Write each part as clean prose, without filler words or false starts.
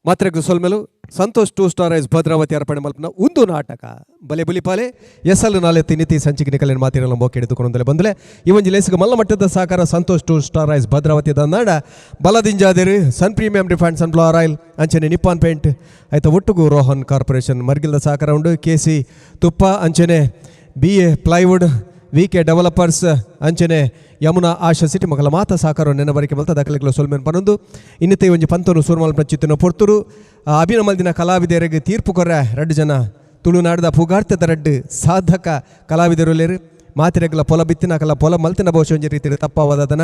ಮಾತ್ರೆಗ್ ಸೊಲ್ಮೆಲು. Santosh two star ಐಸ್ ಭದ್ರಾವತಿ ಅರ್ಪಣೆ ಮಲ್ಪನ ಒಂದು ನಾಟಕ ಬಲೆ ಬುಲಿಪಾಲೆ ಎಸಲು ನಾಲೆ ತಿನಿತಿ ಸಂಚಿಕೆ ನಿಕಲಿನ ಮಾತಿರಲ್ಲ ಮೋಕೆ ಹಿಡಿದುಕೊಂಡಲೆ ಬಂದಲೆ. ಈ ಒಂಜಿ ಲೇಸಿಗೆ ಮಲ್ಲ ಮಟ್ಟದ ಸಹಕಾರ ಸಂತೋಷ್ ಟೂ ಸ್ಟಾರ್ ಐಸ್ ಭದ್ರಾವತಿ ದಂದಾಡ ಬಲದಿಂಜಾದಿರು Sun Premium Refined Sunflower Oil ಅಂಚನೆ ನಿಪ್ಪಾನ್ ಪೇಂಟ್ ಆಯ್ತ ಒಟ್ಟುಗು ರೋಹನ್ ಕಾರ್ಪೊರೇಷನ್ ಮರ್ಗಿಲ್ದ ಸಹಕಾರ ಉಂಡು. ಕೆ ಸಿ ತುಪ್ಪ ಅಂಚನೆ B A Plywood, V K Developers ಅಂಚನೆ ಯಮುನಾ ಆಶಾ ಸಿಟಿ ಮಕ್ಕಳ ಮಾತ ಸಹಕಾರ ನೆನಬರಿಕೆ ಮಲ್ತ ದಾಖಲೆಗಳ ಸೊಲ್ಮೆನ್ ಪನೊಂದು ಇನ್ನಿತ್ತೆ ಒಂಜಿ ಪಂತನು ಸೂರ್ಮಲ್ ಪ್ರಚಿತ್ತಿನ ಪೊರ್ತುರು ಅಭಿನಮಲ್ದಿನ ಕಲಾವಿದರಿಗೆ ತೀರ್ಪು ಕೊರ ರಡ್ಡು ಜನ ತುಳುನಾಡದ ಪುಗಾರ್ತೆದ ರಡ್ಡು ಸಾಧಕ ಕಲಾವಿದರುಲೇರು. ಮಾತಿರೆಗ್ಲ ಪೊಲ ಬಿತ್ತಿನ ಕಲ ಪೊಲ ಮಲ್ತಿನ ಬಹುಶಃ ಒಂಜಿ ರೀತಿ ತಪ್ಪವಾದದನ.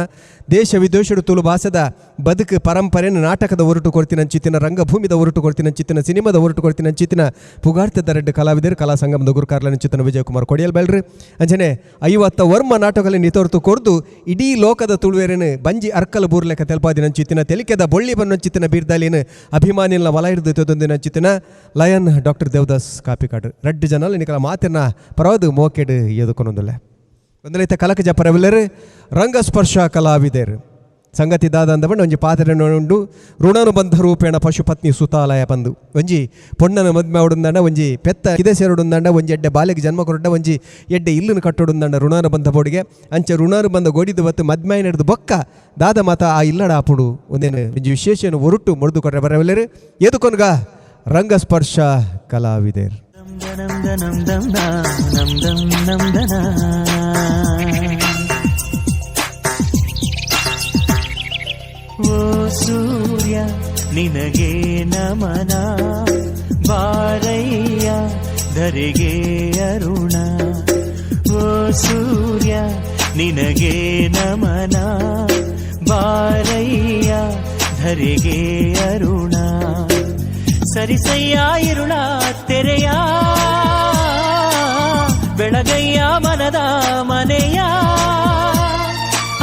ದೇಶ ವಿದೇಶಡು ತುಳು ಭಾಷೆದ ಬದುಕು ಪರಂಪರೆಯನ್ನು ನಾಟಕದ ಒರಟು ಕೊಡ್ತಿನಂಚಿತ್ತಿನ, ರಂಗಭೂಮಿದ ಒರಟು ಕೊಡ್ತಿನಂಚಿತ್ತಿನ, ಸಿನಿಮಾದ ಒರಟು ಕೊಡ್ತಿನಂಚಿತ್ತಿನ ಪುಗಾರ್ತೆದ ರಡ್ಡು ಕಲಾವಿದರು ಕಲಾ ಸಂಗಮದ ಗುರುಕಾರ್ಲ ಚಿತ್ತನ ವಿಜಯಕುಮಾರ್ ಕೊಡಿಯಲ್ ಬೆಲ್ರಿ ಅಂಚನೆ 50 ವರ್ಮ ನಾಟಕದಲ್ಲಿ ನಿತೋರ್ತು ಕೊರ್ದು ಇಡೀ ಲೋಕದ ತುಳುವೆರನು ಬಂಜಿ ಅರ್ಕಲ್ ಬೂರ್ಲೆಕ ತೆಲ್ಪಾದಿನಂಚಿತ್ತಿನ, ತೆಲಿಕೆದ ಬೊಳ್ಳಿ ಬನ್ನಂಚಿತ್ತಿನ ಬೀರ್ದಾಲಿನ ಅಭಿಮಾನಿನ ವಲ ಹಿಡಿದು ತೆದೊಂದಿನಂಚಿತ್ತಿನ ಲಯನ್ ಡಾಕ್ಟರ್ ದೇವದಾಸ್ ಕಾಪಿಕಾಡು ರಡ್ಡು ಜನ ನಿಕಲ ಮಾತಿನ ಪರವಾದು ಮೋಕೆಡ್ ಎದುಕೊನೊಂದುಲ್ಲೆ. ಒಂದಲೈತೆ ಕಲಕ ಜಪರವಿಲ್ಲರು ರಂಗಸ್ಪರ್ಶ ಕಲಾವಿದರು ಸಂಗತಿ ದಾದ ಅಂದ ಒಂಜಿ ಪಾತ್ರೆ ಉಂಡು. ಋಣಾನುಬಂಧ ರೂಪೇಣ ಪಶುಪತ್ನಿ ಸುತಾಲಯ ಬಂದು ಒಂಜಿ ಪೊಣ್ಣನ ಮದ್ಮೆ ಅವಡುಂದಂಡ, ಒಂಜಿ ಪೆತ್ತ ಕಿದೆ ಸೇರುಡುಂದಂಡ, ಒಂಜಿ ಎಡ್ಡೆ ಬಾಲೆಗೆ ಜನ್ಮ ಕೊರಡ, ಒಂಜಿ ಎಡ್ಡೆ ಇಲ್ಲನ್ನು ಕಟ್ಟೊಡುಂದಂಡ ಋಣಾನುಬಂಧ ಬೋಡಿಗೆ. ಅಂಚೆ ಋಣಾನುಬಂಧ ಗೋಡಿದು ಬತ್ತು ಮದ್ಮೆ ನಡೆದು ಬೊಕ್ಕ ದಾದ ಮಾತ ಆ ಇಲ್ಲಡ ಆಪುಡು ಒಂದೇನು ಒಂಜಿ ವಿಶೇಷ ಒರುಟು ಮುರಿದು ಕೊಟ್ರೆ ಬರವಿಲ್ಲರು ಎದುಕೊನ್ಗ ರಂಗಸ್ಪರ್ಶ ಕಲಾವಿದರು. ಓ ಸೂರ್ಯ ನಿನಗೆ ನಮನ, ಬಾರಯ್ಯ ಧರೆಗೆ ಅರುಣ. ಓ ಸೂರ್ಯ ನಿನಗೆ ನಮನ, ಬಾರಯ್ಯ ಧರೆಗೆ ಅರುಣ. ಸರಿಸಯ್ಯ ಇರುಳ ತೆರೆಯ, ಬೆಳಗಯ್ಯ ಮನದ ಮನೆಯ.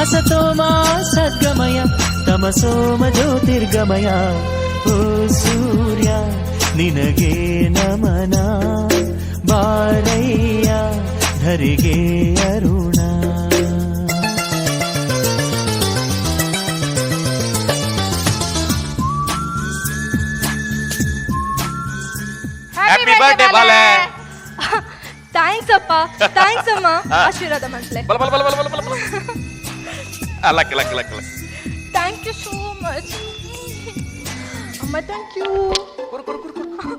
ಅಸತೋಮ ಸದ್ಗಮಯ, ತಮಸೋಮ ಜ್ಯೋತಿರ್ಗಮಯ. ಓ ಸೂರ್ಯ ನಿನಗೆ ನಮನ, ಬಾರಯ್ಯ ಧರೆಗೆ ಅರುಣ. ಹ್ಯಾಪಿ ಬರ್ಡೇ ಬಾಲೆ. Thanks ಅಪ್ಪ, thanks ಅಮ್ಮ. ಆಶೀರ್ವಾದ ಮಾಡ್ಲೆ. ಬಲ ಬಲ ಬಲ ಬಲ ಬಲ ಬಲ ಬಲ. Luck luck luck luck. Thank you so much ಅಮ್ಮ, thank you. ಕುರು ಕುರು ಕುರು ಕುರು.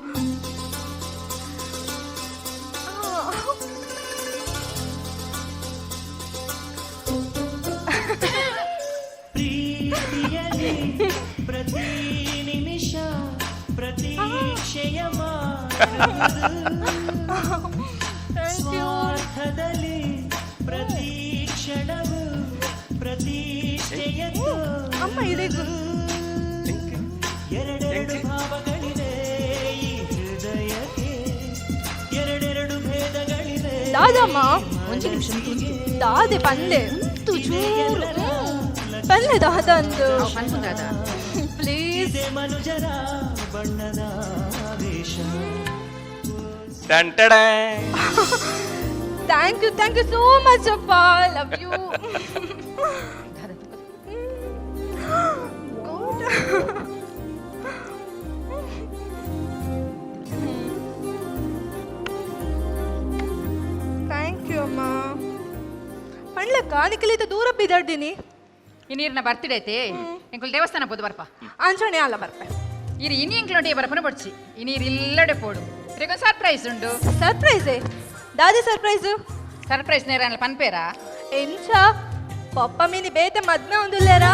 ಪ್ರೀತಿಯಲ್ಲಿ ಪ್ರತಿ ನಿಮಿಷ ಪ್ರತೀಕ್ಷೆಯ thank you. ಸ್ವಾರ್ಥದಲ್ಲಿ ಪ್ರತಿ ಕ್ಷಣವು ಪ್ರತಿಷ್ಠೆಯ ಅಮ್ಮ ಇರಿಗು. ಎರಡೆರಡು ಭಾವಗಳಿವೆ ಈ ಹೃದಯಕ್ಕೆ, ಎರಡೆರಡು ಭೇದಗಳಿವೆ. ದಾದಮ್ಮ. ಒಂಜಿ ನಿಮಿಷ ಉಂಟು. ದಾದೆ ಪಲ್ಲೆ ಉಂಟು ಚೂರು ಪಲ್ಲೆ ದಾದ ಅಂದು. ಪನ್ಪುಂದಾದ. ಪ್ಲೀಸ್. ಇದೆ ಮನುಜರ ಬಣ್ಣದ ವೇಷ. Ton ta-da. Thank you, thank you so much ಅಪ್ಪ, ಲವ್ you. Thank you ಅಮ್ಮ. ಪಂಡ್ಲಕ್ಕ ನಿಖಲಿತ ದೂರ ಬಿದಾಡ್ದೀನಿ. ಈ ನೀರಿನ ಬರ್ತಿಡೈತೆ ಎಂಕುಲು ದೇವಸ್ಥಾನ ಪೋದು ಬರ್ಪ. ಅಂಚಣೆ ಅಲ್ಲ ಬರ್ಪೆ. ಇರು ಇನಿ ಎಂಕ್ಲೊಂಡೆ ಬರಪನ ಬಡ್ಚಿ, ಈ ನೀರು ಇಲ್ಲಡೆ ಪೋಡು, ಇರೆಗೊಂದು ಸರ್ಪ್ರೈಸ್ ಉಂಡು. ಸರ್ಪ್ರೈಸೇ? ದಾದಿ ಸರ್ಪ್ರೈಸು? ಸರ್ಪ್ರೈಸ್ ನೇರ ಪನ್ಪೇರಾ? ಎಂಚ ಪಪ್ಪ ಮೀನಿ ಬೇತೆ ಮದ್ಮೆ ಒಂದುಲ್ಲೇರಾ?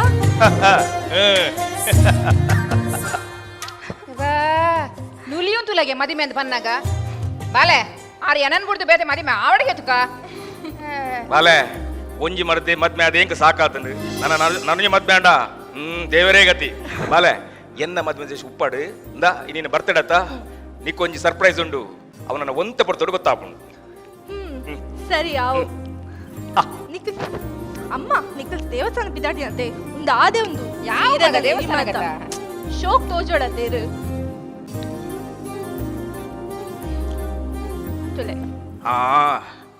ನುಲಿಯುಂ ತುಲಗೆ ಮದಿಮೆ ಅಂತ ಪನ್ನಾಗ ಬಾಲೆ ಆರು ಎನನ್ ಬುಡ್ದು ಬೇತೆ ಮದಿಮೆ ಆವಡಿಗೆ ತುಕ. ಬಾಲೆ ಒಂಜಿ ಮರತೆ ಮದ್ಮೆ ಅದೇಂಕ ಸಾಕಾತಂದು ನನ್ನ ನನಗೆ ಮದ್ಮೆ ಅಂಡ ದೇವರೇ ಗತಿ. ಬಾಲೆ ಎನ್ನ ಮದ್ಮೆ ದೇಶ ಉಪ್ಪಾಡು ಇಂದ ನೀನು ಬರ್ತಡತ್ತ ನಿಕ್ಕೊಂಜಿ ಸರ್ಪ್ರೈಸ್ ಉಂಡು, ಅವನನ್ನ ಒಂತೆ ಪಡ್ತೋಡು ಗೊತ್ತಾಪುಂಡು. ಸರಿ ಆವು. ನಿಖಿಲ್ ಅಮ್ಮ, ನಿಖಿಲ್ ದೇವಸ್ಥಾನ ಬಿದಾಡಿ ಅಂತೆ ಒಂದು ಆದೆ ಒಂದು. ಯಾವ ಮಗ ದೇವಸ್ಥಾನ? ಶೋಕ್ ತೋಜೋಡತ್ತೆ ಇರು ತುಲೆ. ಹಾ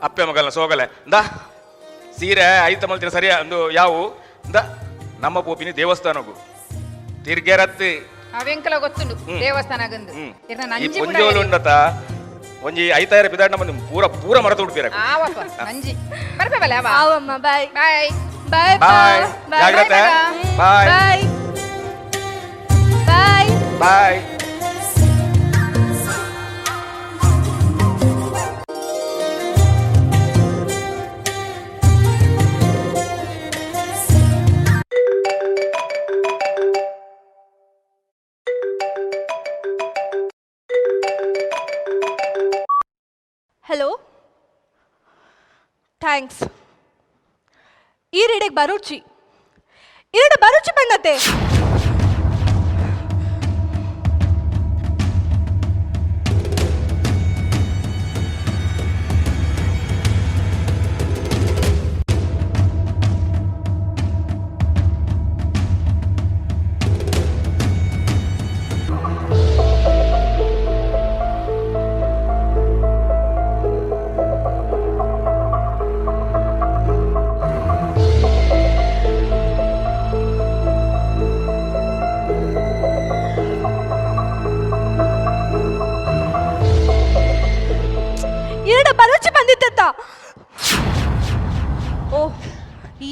ಅಪ್ಪೆ ಮಗಲ್ನ ಸೋಗಲೆ ಇಂದ ಸೀರೆ ಐತ ಮಲ್ತಿನ ಸರಿಯಾ ಒಂದು ಯಾವು ಇಂದ ನಮ್ಮ ಪೋಪಿನಿ ದೇವಸ್ಥಾನಗು ತಿರ್ಗೆರತ್ತು. ಅವೆಂಕಲ ಗೊತ್ತುಂಡು ದೇವಸ್ಥಾನ ಆಗಂದು. ಇರ್ನ ಈ ನಂಜಿ ಪೊಂಜೋಲು ಉಂಡತ ಒಂಜಿ ಐತಾಯಿರ ಪಿದಾಡ್ ನಮ್ಮ ಪೂರ ಪೂರ ಮರತು ಉಡ್ಪಿರ. ಆವಪ್ಪ ನಂಜಿ ಬರ್ಪೆ ಬಲೆ ಅವ. ಆವಮ್ಮ, ಬಾಯ್. ಬಾಯ್. ಬಾಯ್. ಬಾಯ್. ಜಾಗ್ರತೆ. Bye. Bye bye. Bye. Hello, thanks. ಈ ರೇಡೆಗೆ ಬರುಚಿ ಎರಡು ಬರುಚಿ ಬಣ್ಣತೆ. ಎರಡು ಬರುಚಿ ಬಂದಿತ್ತ. ಓ,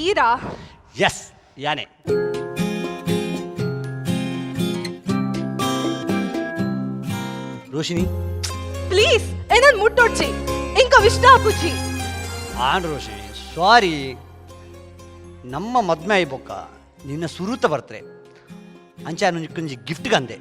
ಈರಾ? ಎಸ್, ಯಾನೆ. ರೋಶಿನಿ. ಪ್ಲೀಸ್, ಏನನ್ ಮುಟ್ಟೋಡ್ಚಿ, ಇಂಕ ವಿಷ್ಣ ಅಪ್ಪುಜಿ. ಆನ್ ರೋಶಿನಿ, ಸಾರಿ. ನಮ್ಮ ಮದ್ಮೆ ಆಯ್ಬೊಕ್ಕ ನಿನ್ನ ಸುರುತ ಬರ್ತ್ರೆ ಅಂಚ ಕೊಂಜಿ ಗಿಫ್ಟ್ ಗಂದೆ.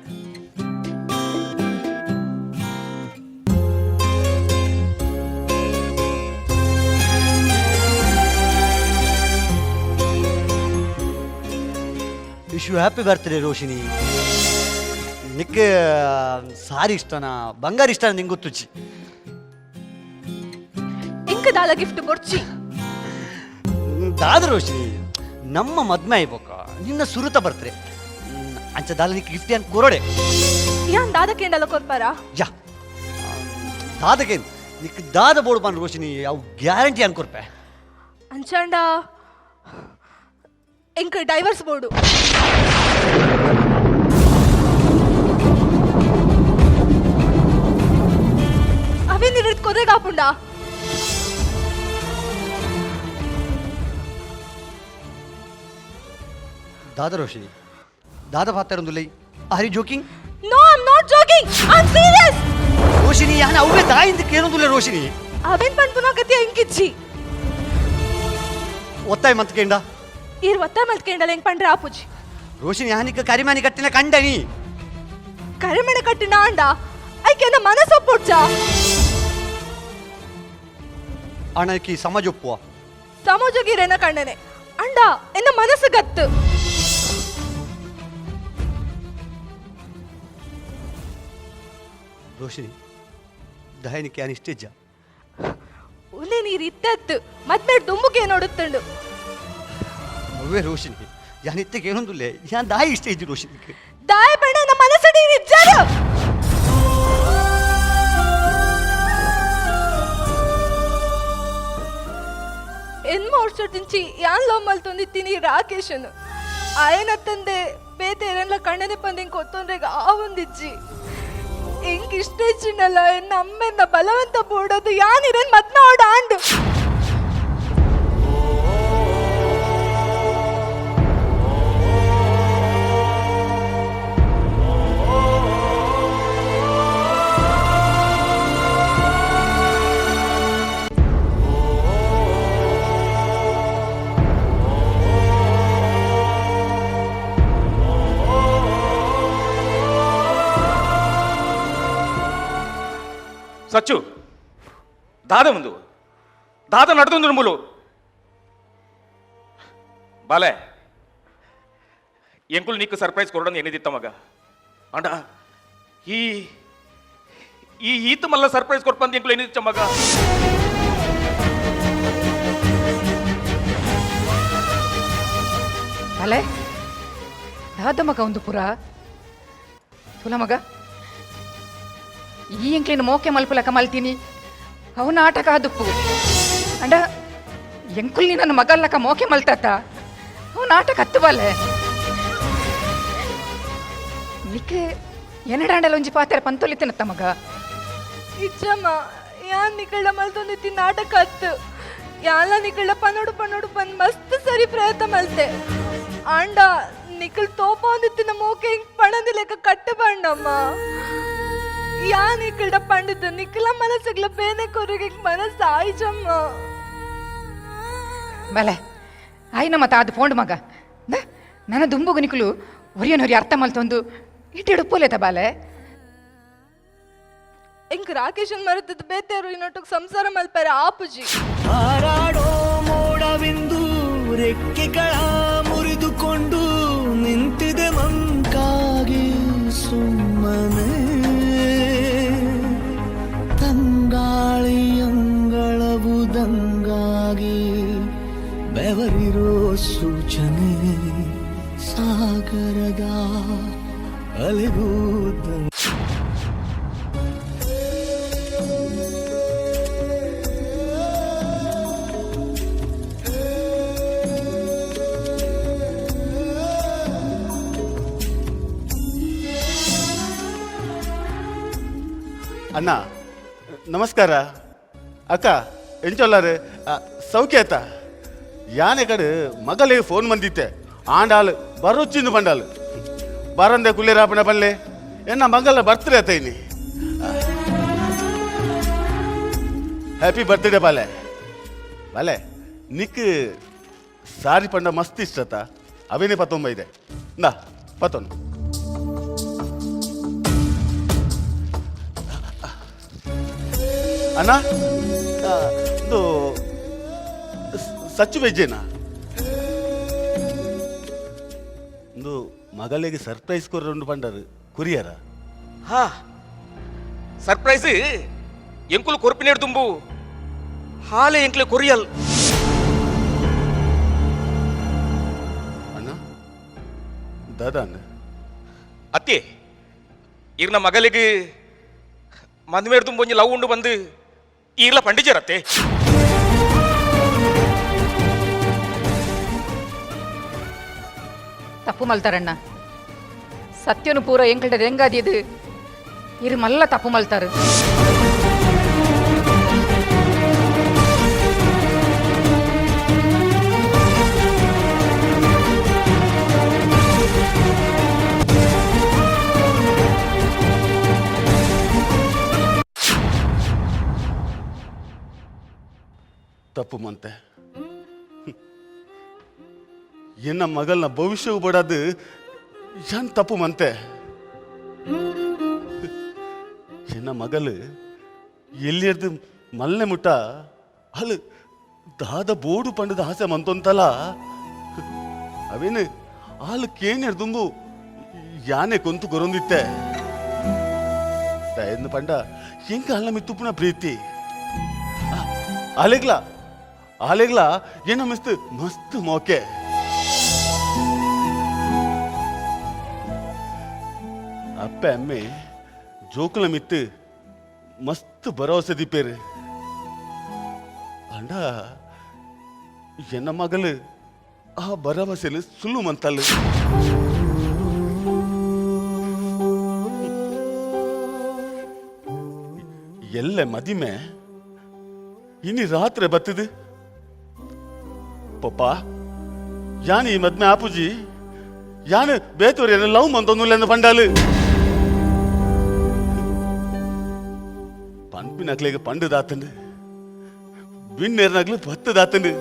Wish you happy birthday Roshini. Nick ಸಾರಿ ಇಷ್ಟನಾ ಬಂಗಾರ ಇಷ್ಟನಾ ನಿಂಗೆ ಗೊತ್ತುಚ್ಚಿ. ಇಂಕ ದಾಲ ಗಿಫ್ಟ್ ಕೊಡ್ಚಿ. ದಾದ ರೋಶಿನಿ, ನಮ್ಮ ಮದ್ಮೆ ಆಯ್ಬೊಕ್ಕ ನಿನ್ನ ಸುರುತ ಬರ್ತ್ರೆ ಅಂಚ ದಾಲ ನಿಕ್ ಗಿಫ್ಟ್ ಏನ್ ಕೊರೋಡೆ. ಯಾನ್ ದಾದ ಕೇಂಡಲ ಕೊರ್ಪಾರ? ಯಾ, ದಾದಕೇನ್ ನಿಕ್ ದಾದ ಬೋರ್ಡ್ ಬಾನ್ ರೋಶಿನಿ, ಅವು ಗ್ಯಾರಂಟಿ ಅನ್ಕೊರ್ಪೆ. ಅಂಚಾಂಡ ಇಂಕ ಡೈವರ್ಸ್ ಬೋರ್ಡು. ಅವೇ ನೀರು ಕೊರೆಗಾಪುಂಡ. ದಾದ ರೋಶಿನಿ, ದಾದ ಪಾತ್ರ are you joking? No, I am not joking, I am serious. Roshini, ಯಾನ್ ಅವೇ ದಾಯಿಂದ ಕೇನೊಂದುಲ್ಲ ರೋಶಿನಿ. ಅವೇನ್ ಪನ್ಪುನ ಗತಿ ಎಂಕಿಜ್ಜಿ. ಒತ್ತಾಯ ಮಂತ್ಕೇಂಡ. ಈರ್ ಒತ್ತಾಯ ಮಲ್ತ್ಕೇಂಡಲ ಎಂಕ್ ಪಂಡ್ರೆ ಆಪುಜಿ. ರೋಶಿನಿ, ಯಾನಿಕ ಕರಿಮಾನಿ ಕಟ್ಟಿನ ಕಂಡನಿ. ಕರಿಮಣೆ ಕಟ್ಟಿನ ಅಂಡ ಐಕೆನ ಮನಸ್ಸೊಪ್ಪುಡ್ಚ. ಅಣಕಿ ಸಮಾಜ ಒಪ್ಪುವ? ಸಮಾಜಗಿರೇನ ಕಣ್ಣನೆ ಅಂಡ ಎನ್ನ ಮನಸ್ಸು ಗತ್ತು. ರೋಶಿನಿ, ದಯನಿಕೆ ಯಾನ್ ಇಷ್ಟೆಜ್ಜ. ಉಂದೆ ನೀರು ಇತ್ತತ್ತು ಮದ್ಮೆ ದುಂಬುಗೆ ನೋಡುತ್ತಂಡು. ಅವೇ ರೋಶಿನಿ, ಯಾನ್ ಇತ್ತಕ್ಕೆ ಏನೊಂದುಲ್ಲೆ, ಯಾನ್ ದಾಯಿ ಇಷ್ಟ ಇಜ್ಜು ರೋಶಿನಿಗೆ. ದಾಯ ಪಂಡ ನಮ್ಮ ಮನಸ್ಸು ನೀರು ಇಜ್ಜಾರು. ಎನ್ಮ ವರ್ಷದಿಂಚಿ ಯಾನ್ ಲವ್ ಮಲ್ತೊಂದಿತ್ತೀನಿ ರಾಕೇಶನು. ಆಯನ ತಂದೆ ಬೇತೆ ಏನೆಲ್ಲ ಕಣ್ಣನೆ ಪಂದ್ ಹಿಂಗೆ ಕೊತ್ತೊಂದ್ರೆಗ ಆ ಒಂದಿಜ್ಜಿ. ಎಂಕ್ ಇಷ್ಟ ಹೆಚ್ಚಿನಲ್ಲ ಎನ್ನ ಅಮ್ಮೆನ್ನ ಬಲವಂತ ಬೋಡೋದು ಯಾನಿರೇನ್ ಮದ್ಮೆ ಆಡ ಆಂಡು. ಸಚ್ಚು, ದಾದ ಒಂದು ದಾದ ನಡೆದೊಂದು ಮೂಲು ಬಾಲೆ. ಎಂಕುಲು ನೀಕು ಸರ್ಪ್ರೈಸ್ ಕೊಡೋಣ ಏನಿದಿತ್ತ ಮಗ. ಅಂಡ ಈ ಈ ಈತ ಮಲ್ಲ ಸರ್ಪ್ರೈಸ್ ಕೊಡ್ಪಂತ ಎಂಕುಲು ಏನಿದಿತ್ತ ಮಗ. ಅಲೆ, ದಾದ ಮಗ ಒಂದು ಪುರ ತುಲ ಮಗ. ಈ ಎಂಕ್ಲಿನ ಮೋಕೆ ಮಲ್ಪುಲಕ ಮಲ್ತೀನಿ ಅವು ನಾಟಕ ಆದುಪ್ಪು. ಅಂಡ ಎಂಕುಲ್ ನನ್ನ ಮಗಲ್ಲಕ ಮೋಕೆ ಮಲ್ತಾತ ಅವು ನಾಟಕ ಹತ್ತು ಬಲೆ. ನಿಕ್ಕೆ ಎನ್ನಡಾಂಡಲ ಒಂಜಿ ಪಾತೆರ ಪಂತೊಲಿತನತ್ತ ಮಗ. ಇಜ್ಜಮ್ಮ, ಯಾನ್ ನಿಕಳ್ಳ ಮಲ್ತೊಂದಿತ್ತಿ ನಾಟಕ ಅತ್ತು. ಯಾಲ ನಿಕಳ್ಳ ಪನೋಡು ಪನೋಡು ಬಂದ್ ಮಸ್ತ್ ಸರಿ ಪ್ರಯತ್ನ ಮಲ್ತೆ. ಆಂಡ ನಿಕಲ್ ತೋಪೊಂದಿತ್ತಿನ ಮೋಕೆ ಹಿಂಗ್ ಪಣಂದಿ ಲೆಕ್ಕ ಕಟ್ಟು ಬಂಡಮ್ಮ. ಯಾ ನಿಕಲ್ಡ ಪಂಡಿದ್ದು ನಿಖಲ ಮನಸ್ಸುಗಳ ಬೇನೆ ಕೊರಿಗೆ ಮನಸ್ಸು ಆಯ್ಚಮ್ಮ. ಬಲೆ ಆಯ್ನ ಮತ್ತ ಅದು ಫೋಂಡ್ ಮಗ the ನನ್ನ ದುಂಬುಗು ನಿಕುಲು ಒರಿಯನೊರಿ ಅರ್ಥ ಮಲ್ತೊಂದು ಇಟ್ಟಿಡು ಪೋಲೇತ ಬಾಲೆ. ಎಂಕ್ ರಾಕೇಶನ್ ಮರತದ ಬೇತೆರು ಇನ್ನೊಟ್ಟಿಗೆ ಸಂಸಾರ ಮಲ್ಪಾರೆ ಆಪುಜಿ. ಹಾರಾಡೋ ಮೋಡವೆಂದು ರೆಕ್ಕೆಗಳ ಮುರಿದುಕೊಂಡು ನಿಂತಿದೆ ಮಂಕಾಗಿ ಸುಮ್ಮನೆ, ತಂಗಾಳಿಯಂಗಳವು ದಂಗಾಗಿ ಬೆವರಿರೋ ಸೂಚನೆ, ಸಾಗರದ ಅಲೆಗೂ. ಅಣ್ಣ ನಮಸ್ಕಾರ. ಅಕ್ಕ ಎಂಚೊಲ್ಲಾರು? ಸೌಖ್ಯ ಆತ? ಯಾನೆ ಕಡೆ ಮಗಲಿಗೆ ಫೋನ್ ಬಂದಿತ್ತೆ, ಆಂಡಾಳು ಬರುಚ್ಚಿಂದು ಬಂಡಾಳು ಬರಂದೆ ಕುಳ್ಳಿರಾಪಣ ಪಲ್ಲೆ. ಎನ್ನ ಮಗಲ ಬರ್ತ್ಡೇ ಆತ ಇನಿ. ಹ್ಯಾಪಿ ಬರ್ತ್ಡೇ ಬಾಲೆ. ಬಾಲೆ, ನಿಕ್ ಸಾರಿ ಪಂಡ ಮಸ್ತ್ ಇಷ್ಟ ಆತ, ಅವೇನೇ ಪತ್ತೊಂಬ ಇದೆ ನಾ ಪತ್ತೊಂದು. ಅಣ್ಣ, ಇದು ಸಚ್ಚು ವೆಜ್ಜೇನಾ? ಒಂದು ಮಗಳಿಗೆ ಸರ್ಪ್ರೈಸ್ ಕೊರ್ರುಂಡು ಪಂಡರು ಕುರಿಯರ. ಹಾ, ಸರ್ಪ್ರೈಸ್ ಎಂಕುಲು ಕೊರ್ಪಿನೇಡು ತುಂಬು ಹಾಲೆ ಎಂಕ್ಲೆ ಕೊರಿಯಲ್. ಅಣ್ಣ, ದಾದಾ ಅಣ್ಣ. ಅತ್ತೆ, ಈರ್ನ ಮಗಲಿಗೆ ಮದುವೆ ತುಂಬ ಒಂಜಿ ಲವ್ ಉಂಡು ಬಂದು ಈರ್ಲ ಪಂಡಿಜರತ್ತೆ. ತಪ್ಪು ಮಲ್ತಾರಣ್ಣ, ಸತ್ಯನು ಪೂರ ಎಂಕಲ್ಟದ ಹೆಂಗಾದಿದು ಇರು ಮಲ್ಲ ತಪ್ಪು ಮಲ್ತಾರು. ತಪ್ಪು ಮಂತೆ, ಎನ್ನ ಮಗಳನ್ನ ಭವಿಷ್ಯವು ಬಡದು ಏನ್ ತಪ್ಪು ಮಂತೆ. ಎನ್ನ ಮಗಳು ಎಲ್ಲಿರ್ದು ಮಲ್ಲೆ ಮುಟ್ಟ ಅಲ್ಲ ದಾದ ಬೋಡು ಪಂಡದ ಆಸೆ ಮಂತೊಂತಲ ಅವೇನು ಆಲು ಕೇನ್ಯರ್ ದುಂಬು ಯಾನೆ ಕೊಂತು ಕೊರೊಂದಿತ್ತೆ ದಯಂದು ಪಂಡ ಎಂಕ ಅಲ್ಲ ಮಿತ್ತುಪ್ಪುನ ಪ್ರೀತಿ ಆಲೆಗ್ಲ ಆಲೆಗ್ಲ ಏನ ಮಸ್ತ್ ಮಸ್ತ್ ಮೋಕೆ. ಅಪ್ಪೆ ಅಮ್ಮೆ ಜೋಕುಲ ಮಿತ್ತು ಮಸ್ತ್ ಭರವಸೆ ದಿಪ್ಪೇರು. ಅಂಡ ಎನ್ನ ಮಗಳು ಆ ಭರವಸೆಲು ಸುಳ್ಳು ಮಂತಲ್ಲು. ಎಲ್ಲ ಮದಿಮೆ ಇನಿ ರಾತ್ರಿ ಬತ್ತದು. ಪಪ್ಪ, ಯಾನ್ ಈ ಮದ್ಮೆ ಆಪುಜಿ, ಯಾನ್ ಬೇತೂರಿ ಲವ್ ಮಂತೊಂದುಲ್ಲೆಂದು ಪಂಡಾಲು. ಪನ್ಪಿನಕ್ಲೆಗ್ ಪಂಡು ದಾತಂಡು, ಬಿನ್ನೇರ್ನಕ್ಲು ಬತ್ತು ದಾತಂಡು.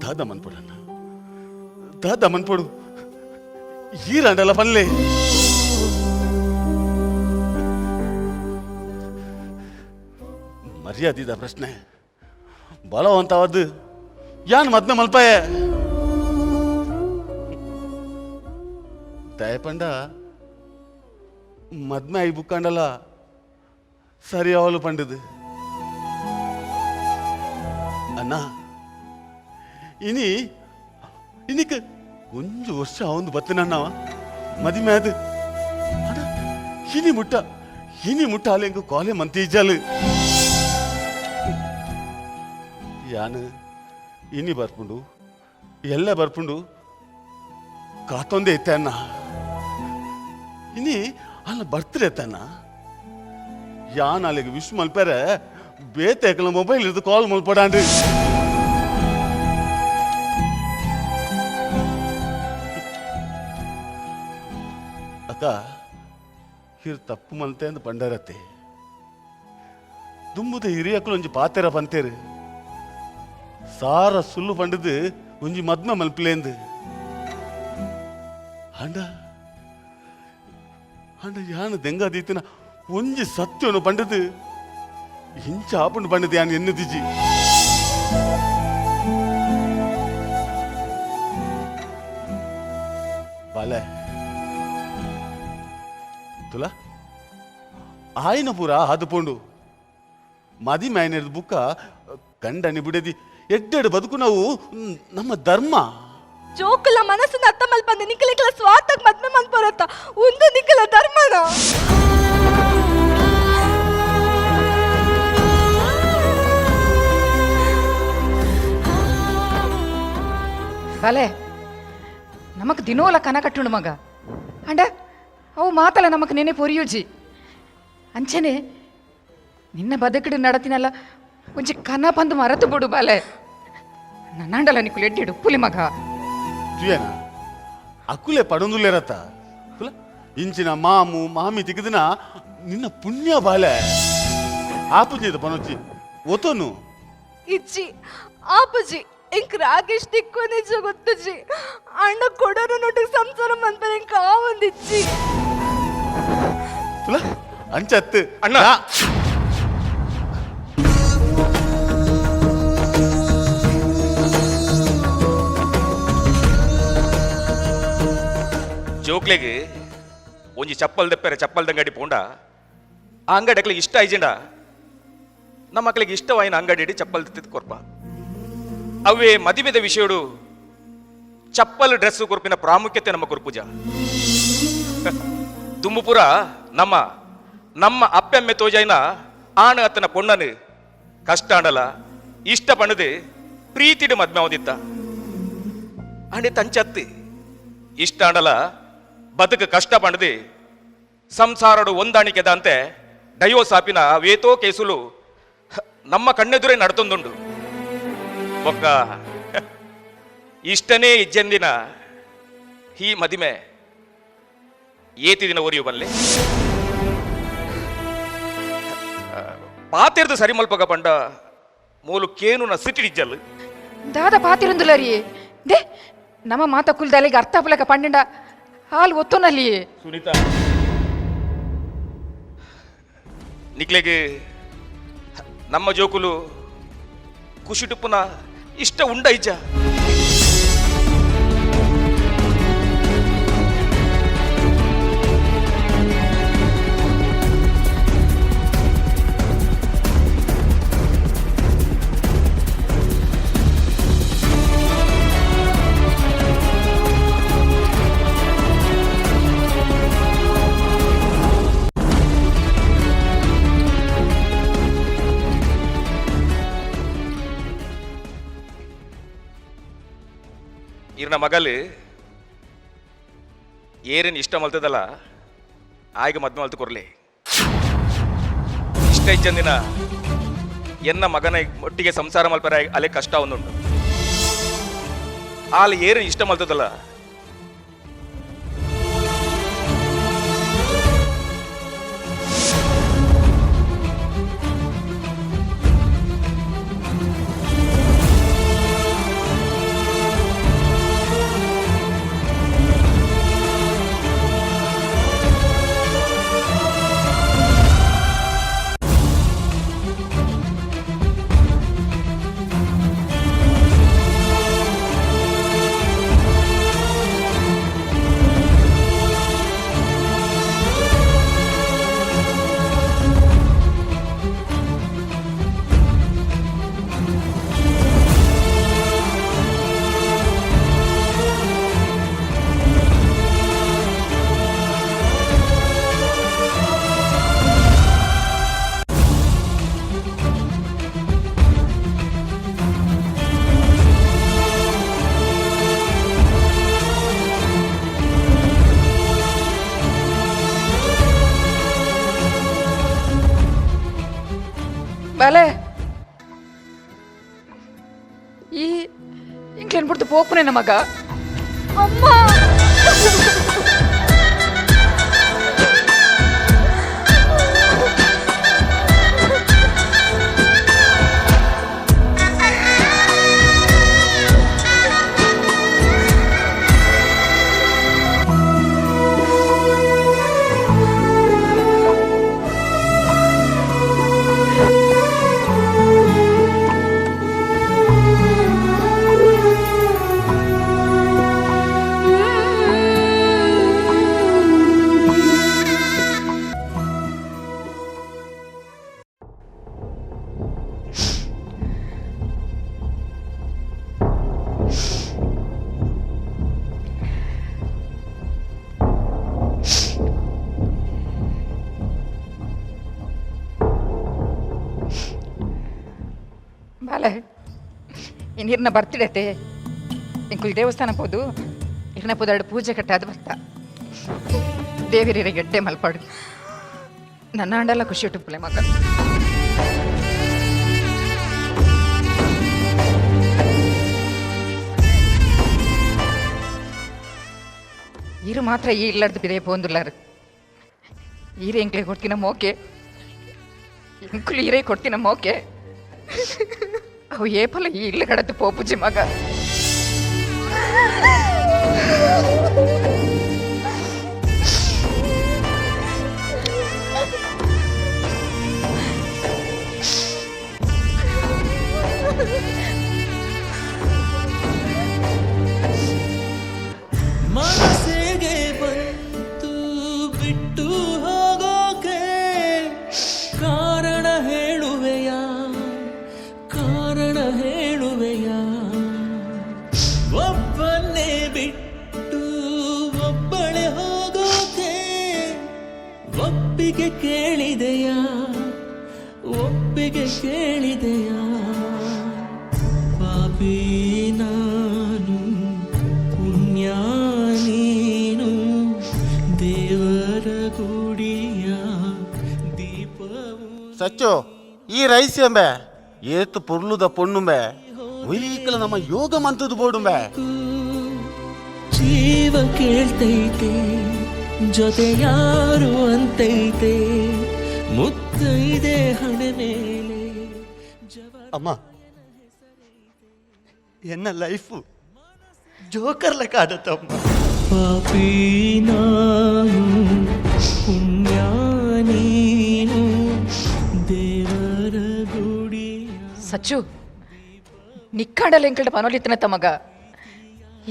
ದಾದ ಮನ್ಪೊಡಣ್ಣ, ದಾದ ಮನ್ಪೊಡು, ಈರಂಡಲ ಪನ್ಲೆ. ಮರ್ಯಾದಿದ ಪ್ರಶ್ನೆ ಬಲವಂತವಾದ್ದು ಯಾನ್ ಮದ್ಮೆ ಮಲ್ಪಾಯ ದಯಪಂಡ ಮದ್ಮೆ ಆಯಿ ಬುಕ್ಕಂಡಲ ಸರಿ ಅವಳು ಪಂಡದು. ಅಣ್ಣ, ಇನಿ ಇನಿಕ್ ಒಂಜು ವರ್ಷ ಅವಂದು ಬತ್ತಿನಣ್ಣವ ಮದಿಮೆ ಅದು. ಅಣ್ಣ, ಇನಿ ಮುಟ್ಟ ಇನಿ ಮುಟ್ಟ ಅಲ್ಲ ಕಾಲೆ ಮಂತೀಜಾಲು. ಯಾನು ಇನಿ ಬರ್ಪುಂಡು ಎಲ್ಲ ಬರ್ಪುಂಡು ಕಾತೊಂದೇ ಇತ್ತೆ ಅಣ್ಣ. ಇನಿ ಅಲ್ಲ ಬರ್ತ್ಡೇ ತಾನ ಯಾನ್ ಅಲ್ಲಿಗೆ ವಿಶ್ ಮಲ್ಪೆರೆ ಬೇತೆ ಮೊಬೈಲ್ ಇದ್ದು ಕಾಲ್ ಮಲ್ಪಡಾಂಡ್ರಿ. ಅಕ್ಕ ಹಿರ್ ತಪ್ಪು ಮಲ್ತೆ ಅಂದ್ ಪಂಡರತ್ತೆ. ದುಂಬುದ ಹಿರಿಯಕ್ಕಲು ಒಂಜಿ ಪಾತೆರ ಪಂತೇರು, ಸಾರ ಸುಳ್ಳು ಪಂಡದು ಒಂಜಿ ಮದ್ಮ ಮಲ್ಪಿಲೇಂದು. ಅಂಡ ಅಂಡ ಯಾನು ದೆಂಗ ದೀತಿನ ಒಂಜಿ ಸತ್ಯನು ಪಂಡದು ಇಂಚ ಆಪುಂಡು ಪಂಡದು ಯಾನು ಎನ್ನುದಿಜಿ. ಬಾಲೆ ತುಲಾ ಆಯ್ನ ಪೂರ ಅದು ಪೋಂಡು ಮದಿ ಮ್ಯಾನೇರ್ದ ಬುಕ್ಕ ಗಂಡನಿ ಬಿಡದಿ ಎಡ್ಡೆಡು ಬದುಕು ನಾವು ನಮ್ಮ ಧರ್ಮ. ಜೋಕುಲ ಮನಸ್ಸನ್ನ ಅರ್ಥ ಮಲ್ಪಂದೆ ನಿಕ್ಕಲಿಕ್ಕಲ ಸ್ವಾರ್ಥಕ್ಕೆ ಮದ್ಮೆ ಮನ್ಪೊರತ್ತ ಒಂದು ನಿಕ್ಕಲ ಧರ್ಮನ. ಬಲೆ ನಮಕ್ ದಿನೋಲ ಕನ ಕಟ್ಟುಂಡು ಮಗ. ಅಂಡ ಅವು ಮಾತಲ್ಲ ನಮಕ್ ನೆನೆ ಪೊರಿಯುಜಿ. ಅಂಚನೆ ನಿನ್ನ ಬದುಕಿಡು ನಡತಿನಲ್ಲ ಒಂಜಿ ಕನ ಬಂದು ಮರತು ಬಿಡು ಬಾಲೆ. ನನ್ನಾಂಡಲ ನಿಕ್ಕುಲು ಎಡ್ಡೆಡು ಪುಲಿ ಮಗ. ತುಯನ ಅಕುಲೆ ಪಡೊಂದುಲ್ಲೇರತ್ತ ತುಲ ಇಂಚಿನ ಮಾಮು ಮಾಮಿ ತಿಗದಿನ ನಿನ್ನ ಪುಣ್ಯ ಬಾಲೆ ಆಪುಜಿ ಪನೊಚ್ಚಿ ಒತೊನು. ಇಜ್ಜಿ ಆಪುಜಿ, ಇಂಕ್ ರಾಕೇಶ್ ತಿಕ್ಕು ನಿಜ ಗೊತ್ತುಜಿ. ಅಣ್ಣ ಕೊಡೋರು ನೋಟಿಗೆ ಸಂಸಾರ ಮನ್ಪರೆ ಇಂಕ್ ಆವೊಂದಿಜ್ಜಿ. ತುಲ ಅಂಚತ್ತು. ಅಣ್ಣ. ಜೋಕ್ಲೆಗ್ ಒಂಜಿ ಚಪ್ಪಲ್ ದೆಪ್ಪರೆ ಚಪ್ಪಲ್ ಅಂಗಡಿ ಪೋಂಡ ಆ ಅಂಗಡಿ ಅಕ್ಲಿಗೆ ಇಷ್ಟ ಆಯ್ಜಿಂಡ ನಮ್ಮ ಮಕ್ಕಳಿಗೆ ಇಷ್ಟವಾಯಿನ ಅಂಗಡಿ ಇಡಿ ಚಪ್ಪಲ್ ತಿತ್ತು ಕೊರ್ಪ. ಅವೇ ಮದಿಮೆದ ವಿಷಯಡು ಚಪ್ಪಲ್ ಡ್ರೆಸ್ ಕೊರ್ಪಿನ ಪ್ರಾಮುಖ್ಯತೆ ನಮ್ಮ ಕೊರ್ಪುಜ. ದುಂಬುಪುರ ನಮ್ಮ ನಮ್ಮ ಅಪ್ಪೆಮ್ಮೆ ತೋಜಾಯಿನ ಆಣ ಅತ್ತನ ಪೊಣ್ಣನು ಕಷ್ಟ ಆಂಡಲ ಇಷ್ಟ ಪಣದು ಪ್ರೀತಿಡು ಮದ್ಮೆ ಅವದಿತ್ತ ಅಂಡೆ ತಂಚತ್ತಿ. ಇಷ್ಟ ಆಂಡಲ ಬದುಕು ಕಷ್ಟ ಪಣದು ಸಂಸಾರಡು ಹೊಂದಾಣಿಕೆದಂತೆ ಡೈವೋರ್ಸ್ ಆಪಿನ ವೇತೋ ಕೇಸುಲು ನಮ್ಮ ಕಣ್ಣೆದುರೇ ನಡ್ತೊಂದುಂಡು. ಒಕ್ಕ ಇಷ್ಟನೇ ಇಜ್ಜಂದಿನ ಈ ಮದಿಮೆ ಏತಿ ದಿನ ಒರಿಯು ಬಲ್ಲೆ ಪಾತೆರ್ದು ಸರಿ ಮಲ್ಪಗ ಪಂಡ ಮೂಲು ಕೇನುನ ಸಿಟ್ಟಿಡಿಜ್ಜಲ್ಲು. ದಾದ ಪಾತಿರುಂದುಲರಿ they ನಮ್ಮ ಮಾತ ಕುಲ್ದಲ್ಲಿಗೆ ಅರ್ಥ ಪುಲಕ ಪಂಡೆಂಡ ಹಾಲು ಒತ್ತುನಲ್ಲಿ. ಸುನೀತಾ, ನಿಕ್ಲೆಗ್ ನಮ್ಮ ಜೋಕುಲು ಖುಷಿಟುಪ್ಪುನ ಇಷ್ಟ ಉಂಡ ಇಜ್ಜ? ಇರ್ನ ಮಗಲು ಏರಿನ ಇಷ್ಟ ಮಲ್ತದಲ್ಲ ಆಯ್ಗ ಮದ್ವೆ ಮಲ್ತು ಕೊರ್ಲಿ. ಇಷ್ಟ ಇಜ್ಜಂದಿನ ಎನ್ನ ಮಗನ ಒಟ್ಟಿಗೆ ಸಂಸಾರ ಮಲ್ಪರ ಅಲೆ ಕಷ್ಟ ಒಂದುಂಟು. ಆಲ್ ಏರಿನ ಇಷ್ಟ ಮಲ್ತದಲ್ಲ ಈ ಇಂಕ್ಲೇನ್ ಬಿಡ್ತು ಪೋಪುನೆ ಮಗ. ಅಮ್ಮ. ಬಾಲೆ, ಇನ್ನು ಬರ್ತಿಡತೆ ಇಂಕುಲ್ ದೇವಸ್ಥಾನ ಪೋದು ಇರ್ನ ಪೋದಾಡು ಪೂಜೆ ಕಟ್ಟಾದ ಬರ್ತ. ದೇವಿರಿರ ಗೆಡ್ಡೆ ಮಲ್ಪಾಡು, ನನ್ನ ಅಂಡೆಲ್ಲ ಖುಷಿ ಉಟ್ಟುಪ್ಪಲೆ ಮಗ. ಇರು ಮಾತ್ರ ಈ ಇಲ್ಲಾರ್ದು ಬಿದೆ ಪೋಂದುಲ್ಲಾರು. ಈರೆ ಎಂಕ್ಲೆ ಕೊಡ್ತೀನ ಮೋಕೆ, ಎಂಕುಲು ಈರೇ ಕೊಡ್ತೀನ ಮೋಕೆ. ಅವು ಏಪಲ ಈ ಇಲ್ಲ ಕಡத்து ಪೋಪುಜಿ ಮಗ. ಮನಸ್ಸಿಗೆ ಬಂತು ಬಿಟ್ಟು ಹೋಗೋಕೆ ಕಾರಣ ಹೇಳುವೆಯ, ಕಾರಣ ಹೇಳುವೆಯ. ಒಬ್ಬನ್ನೇ ಬಿಟ್ಟು ಒಬ್ಬಳೆ ಹೋಗೋಕೆ ಒಪ್ಪಿಗೆ ಕೇಳಿದೆಯಾ, ಒಪ್ಪಿಗೆ ಕೇಳಿದೆಯಾ. ಪಾಪಿ ನಾನು, ಪುಣ್ಯ ನೀನು, ದೇವರ ಗುಡಿಯ ದೀಪವು. ಸಚ್ಚು, ಈ ರೈಸ್ ಎಂಬೆ ಏತು ಪೊರ್ಲುದ ಪೊಣ್ಣುಂಬೆ, ಒಯ್ಕಲ ನಮ್ಮ ಯೋಗ ಮಂತದ್ದು ಬೋಡುಂಬೆ. ಜೀವ ಕೇಳ್ತೈತೆ ಜೊತೆ ಯಾರು ಅಂತೈತೆ, ಮುತ್ತೈದೆ ಹಣೆ ಮೇಲೆ ಅಮ್ಮ, ಎನ್ನ ಲೈಫು ಜೋಕರ್ ಲೆಕ್ಕ ಆದತ್ತಮ್ಮ. ಪಾಪಿ ನಾನು, ಪುಣ್ಯ ನೀನು, ದೇವರ ಗುಡಿಯ. ಸಚ್ಚು, ನಿಕ್ಕಾಡಲ್ಲ ಎಂಕಲ್ಟ ಪನೊಲಿತ್ತನ ಮಗ.